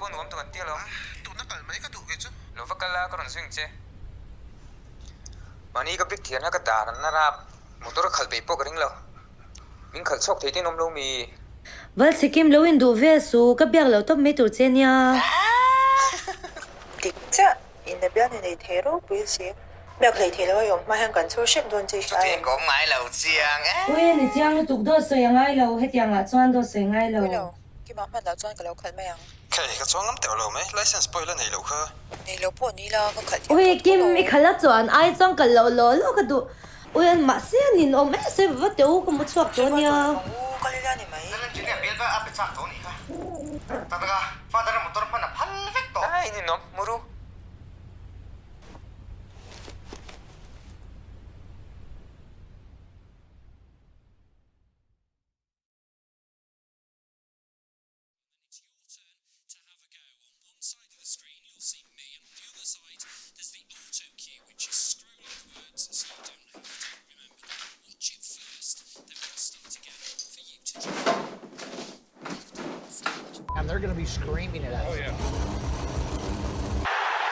pawh nuam tuk an ti alawm. Tuna kal mai ka duh kei chu. Lo va kal a, ka rawn zui ang che. Mahni ka bik thian a ka dar an la rap. Motor a khalh peih pawh ka ring lo. Min khalh chhuak thei te in awm lo mi? Val Sikkim lo in duh vel su, ka biak lo tawp mai tur che nia. Dik chiah, in a bial ni nei thei ropui si. Biak hlei thei lo a i awm hma hian kan chhur hrep dawn che i hria em? Chutiang ka awm ngai lo chiang e. Ui ni chiang lutuk dawt sawi a ngai lo, hetiang ah chuan dawt sawi ngai lo. Ui lo, Kimah hman lah chuan ka lo khalh mai ang. Khei, ka chuang ngam teuh lo mai, license pawh i la nei loh kha. Nei lo pawh ni la, ka khalh thiam Ui tawh tho Kim, lo. i khalh a chuan ai chuan kalh loh law law ka duh. Ui an mahse an in awm em se va teh u ka mu chhuak tawh Chua nia. tawh ang u, kal ila ni mai. Kan engineer bial va a pe chak tawh a nih kha. Tak tak a, father a motor hman a phal vek tawh. Ai in inawm, mu ru.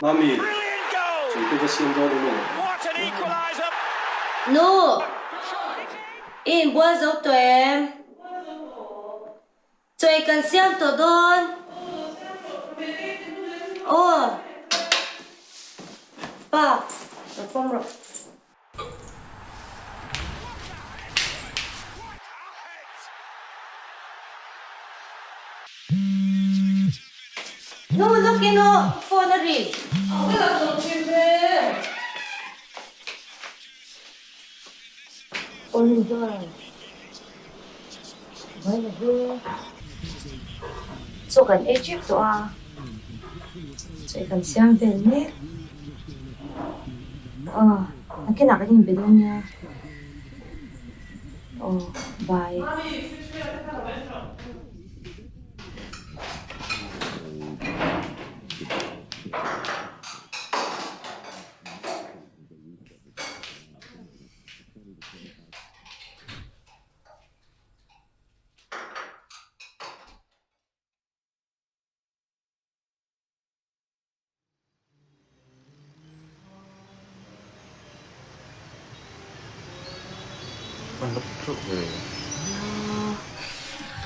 Mami, chei te va siam dawn em aw? Nu, i inbual zo tawh em? Chawi kan siam tawh dawn. Aw. Pa, lo pawm rawh. Nu, lawk in aw, ka phone a ri. Oliver. Chaw kan ei tep tawh a, chaw ei kan siam vel mek aw nakinah kan inbe dawn nia aw bye.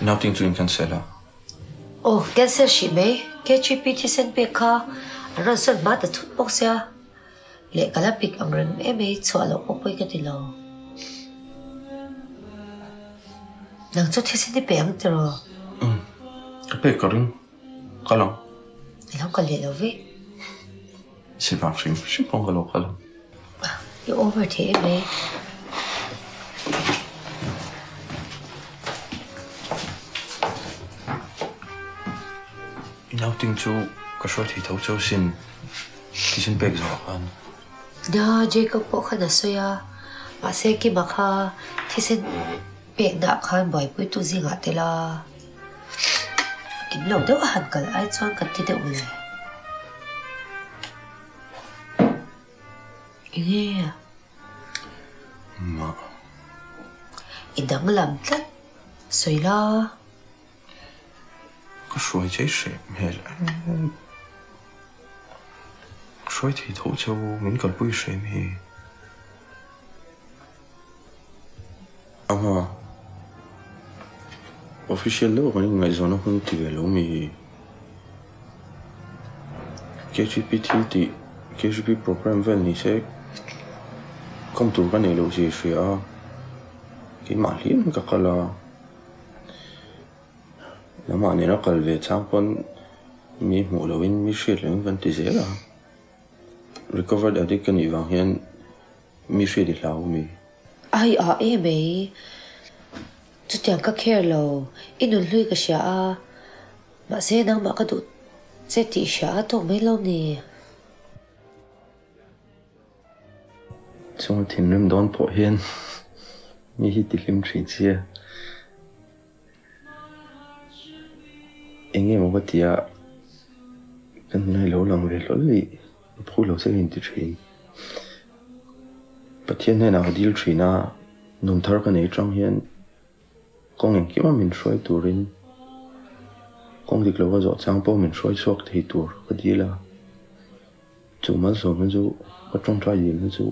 Nauting chu in cancel a. Aw, cancel hrih mai. KGP thisen pek kha an rawn sawn hma ta thut bawk sia. Leh ka la pik ang reng em mai chhuah loh pawh pawi ka ti lo. Nang chu thisen i pe ang tiraw? Umm, ka pek ka ring. Kal ang. I lo kal leh lo ve. Si vang hrim hrim pawh ka lo kal ang. I over thei em mai. I nauting chu ka hruai thei tho cheu sin. Thisen pek zawh khan. Nia, Jacob pawh khan a sawi a, mahse Kima kha thisen pekna khan buaipuitu zingah tel a, kim lo deuh a han kal ai chuan kan ti deuh mawle. Enge? Mah. I danglam tlat, sawi la. Ka hruai chei hreh hmel em. Ka hruai thei tho cheu min kalpui hreh em hi. Ama official deuh kan inngaihzawn a hun ti ve lo mi hi. KGP thil tih KGP program vel ni se kawm tur ka nei loh zia i hria a, keimah hlim ka kal a. Lamah nena kal ve chang pawn mi hmuh lohin mi hriat lohin kan ti zel a, recovered addict ka nih vang hian mi hriat i hlau mi. Ai ah e mai, chutiang ka care lo, i nun hlui ka hria a, mahse nangmah ka duh che tih hria a tawk mai lo ni. Chunga thinrim dawn pawh hian mi hi ti hlim thin sia. Eng nge maw ka tia ka hnai lo lang ve hlawl i a phu lo che in ti thin. Pathian hnenah ka dil thin a, nun thar ka nei tang hian kawng engkim a min hruai turin. Kawng dik lo ka zawh chang pawh min hruai chhuak thei tur ka dil a. Chu malsawmna chu ka tawngtai dilna chu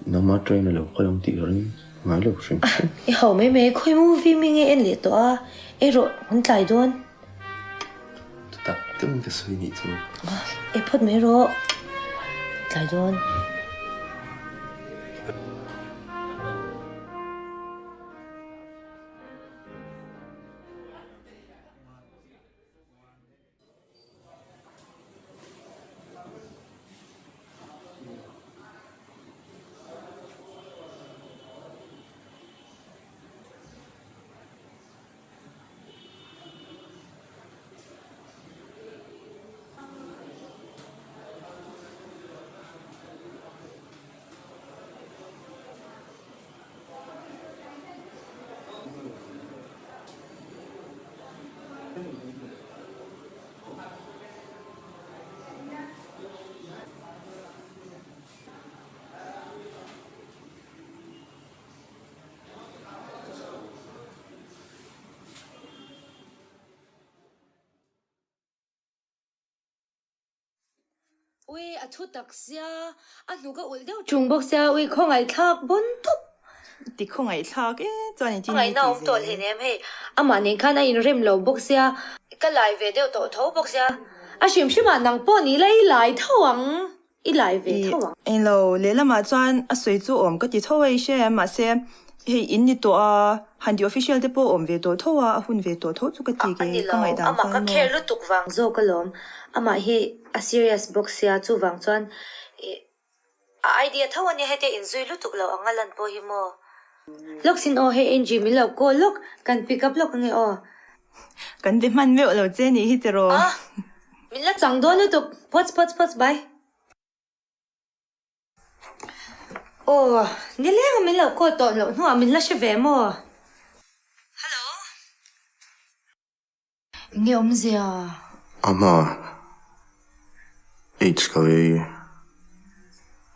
nangma train a lo kal ang tih ka ring ngai lo hrim hrim. I ho mai mai, khawi movie mi nge en leh tawh a, ei rawh kan tlai dawn. Chutak deuhin ka sawi nih chu. Ei phawt mai rawh, tlai dawn. Ui a thu tak sia, a hnuk a ulh deuh ṭung bawk sia, ui khawngaihthlak bawn tawp. Ti khawngaihthlak e, chuan engtin nge tih zel? Tawh hleinem hei, amah nen khan a inrem lo bawk sia. Ka lai ve deuh tawh tho bawk sia. A hrim hrimah nang pawh ni la i lai tho ang, i lai ve tho ang. Englo, lehlamah chuan a sawi chu awm ka ti tho a i hre, mahse hei in ni tawh a, han ti official te pawh awm ve tawh tho a, a hun ve tawh tho chu ka ti kei, ka ngaihdan chuan maw. Amah ka kher lutuk vang zawk alawm, amah hi a serious bawk sia, chuvang chuan ih a idea tho ania hetia inzui lutuk lo ang a lan pawh hi maw. Lawk sin aw, hei Angie min lo call lawk, kan pick up lawk ange aw. Kan be hman meuh lo che nih hi tiraw. Ah, min la chang dawn lutuk, phawts phawts phawts bye. Aw, nileng a min lo call tawh loh hnuah min la hre ve maw? Hello. Enge awmzia? Ama, AIDS ka vei.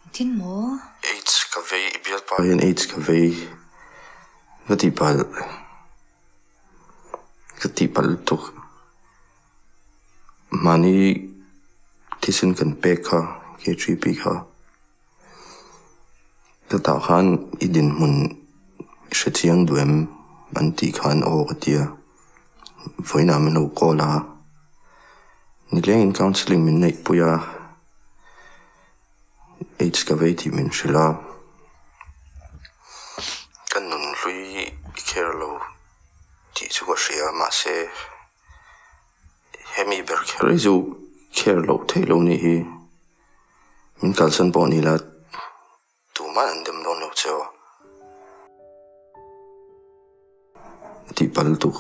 Engtin maw? AIDS ka vei, i bialpa hian AIDS ka vei. Ka tihpalh, ka tihpalh lutuk. Mahni thisen kan pek kha, KGP kha, chutah khan i dinhmun i hre chiang duh em an tih khan aw ka ti a, vawiinah min lo call a, nilengin counselling min neihpui a, AIDS ka vei tih min hrilh a, ka nunhlui i kher lo tih chu ka hria mahse. Hemi ber kher hi chu kher loh theih loh nih hi. Min kalsan pawh ni la tumah an dem dawn lo che aw. A tih pal tuk.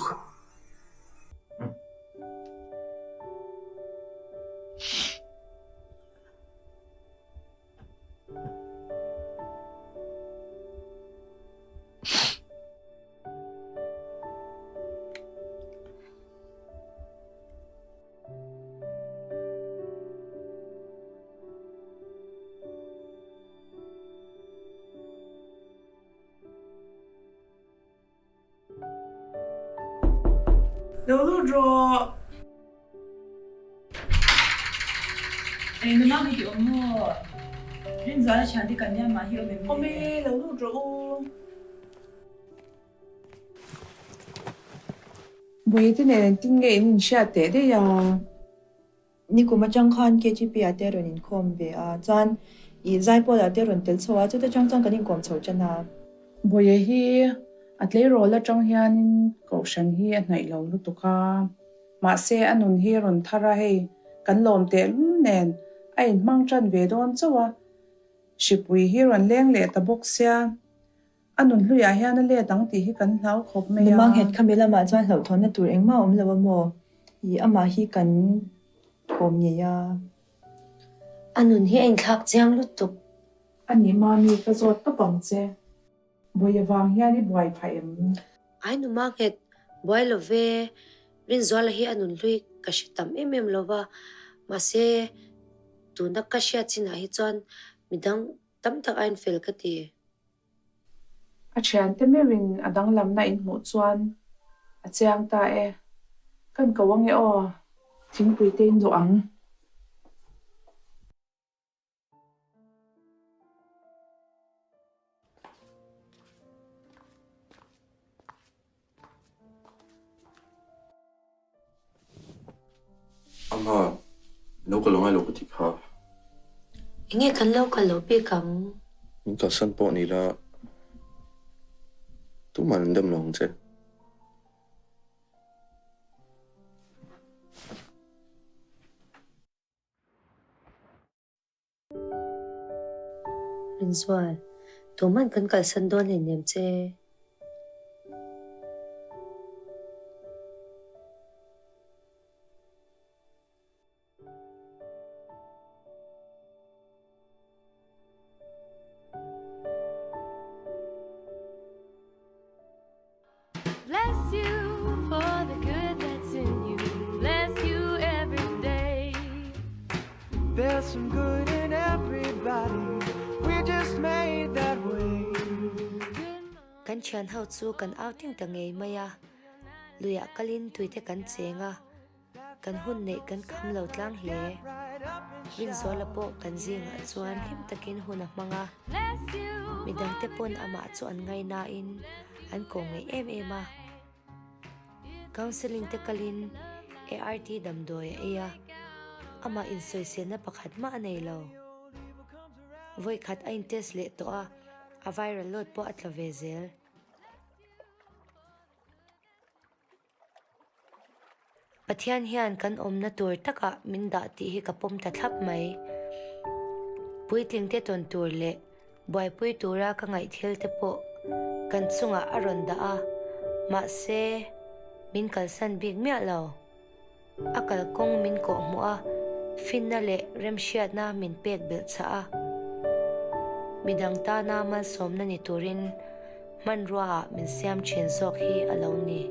Lo lut rawh. Eng nula hi i awm maw? Rinzuala thiante kan nia mah hi awm em le? Awm e, lo lut rawh u. Buaite nen engtin nge in inhriat teh daih a? Nikum atang khan KGP ah te rawn inkhawm ve a, chuan i Zaipawl ah te rawn tel chho a, chuta tang chuan kan inkawm chho tan a. Buaia hi a tleirawl atang hianin kohhran hi a hnaih lo lutuk a, mahse a nun hi rawn thar a, hei kan lawm tehlul nen a inhmang tan ve dawn chauh a, hripui hi rawn leng leh ta bawk sia. A nun hluiah hian a let ang tih hi kan hlau khawp mai a. Numa nghet khami lamah chuan hlauhthawnna tur engmah a awm lo a maw? Ih, amah hi kan kawm ngei a. A nun hi a inthlak chiang lutuk. A nih mami, ka zawt tawp ang che. Buai avang hian i buai phah em? Ai numa nghet, buai lo ve. Rinzuala hi a nun hlui ka hre tam em em lo va, mahse tuna ka hriat chinah hi chuan midang tam tak a infel ka ti. A thiante meuhin a danglamna in hmuh chuan a chiang ta e. Kan ko ange aw, thingpui te in duh ang. Ama, lo kal angai lo ka ti kha. Enge kan lo kal lo bik ang? Min kalsan pawh ni la, tumah an dem lo ang che. Rinzual, tuman kan kalsan dawn hleinem che. Bless you for the good that's in you. Bless you every day. There's some good in everybody. We're just made that way. Kan thian ho chu kan outing ta ngei mai a, luiah kalin tuite kan cheng a, kan hun neih kan kham lo tlang hle. Rinzuala pawh kan zingah chuan hlim takin hun a hmang a, midangte pawn amah chu an ngainain an ko ngei em em a. Counselling te kalin ART damdawi a ei a, amah insawiselna pakhat mah a nei lo. Vawikhat a intest leh tawh a, a viral load pawh a tla ve zel. Pathian hian kan awmna tur takah min dah tih hi ka pawm ta thlap mai. Puitlingte tawn tur leh buaipui tura ka ngaih thil te pawh kan chungah a rawn dah a, mahse min kalsan bik miah lo. A kalkawng min kawhhmuh a, finna leh remhriatna min pek belh chah a. Midang tana malsawmna ni turin hmanruaah min siam thin zawk hi a lo ni.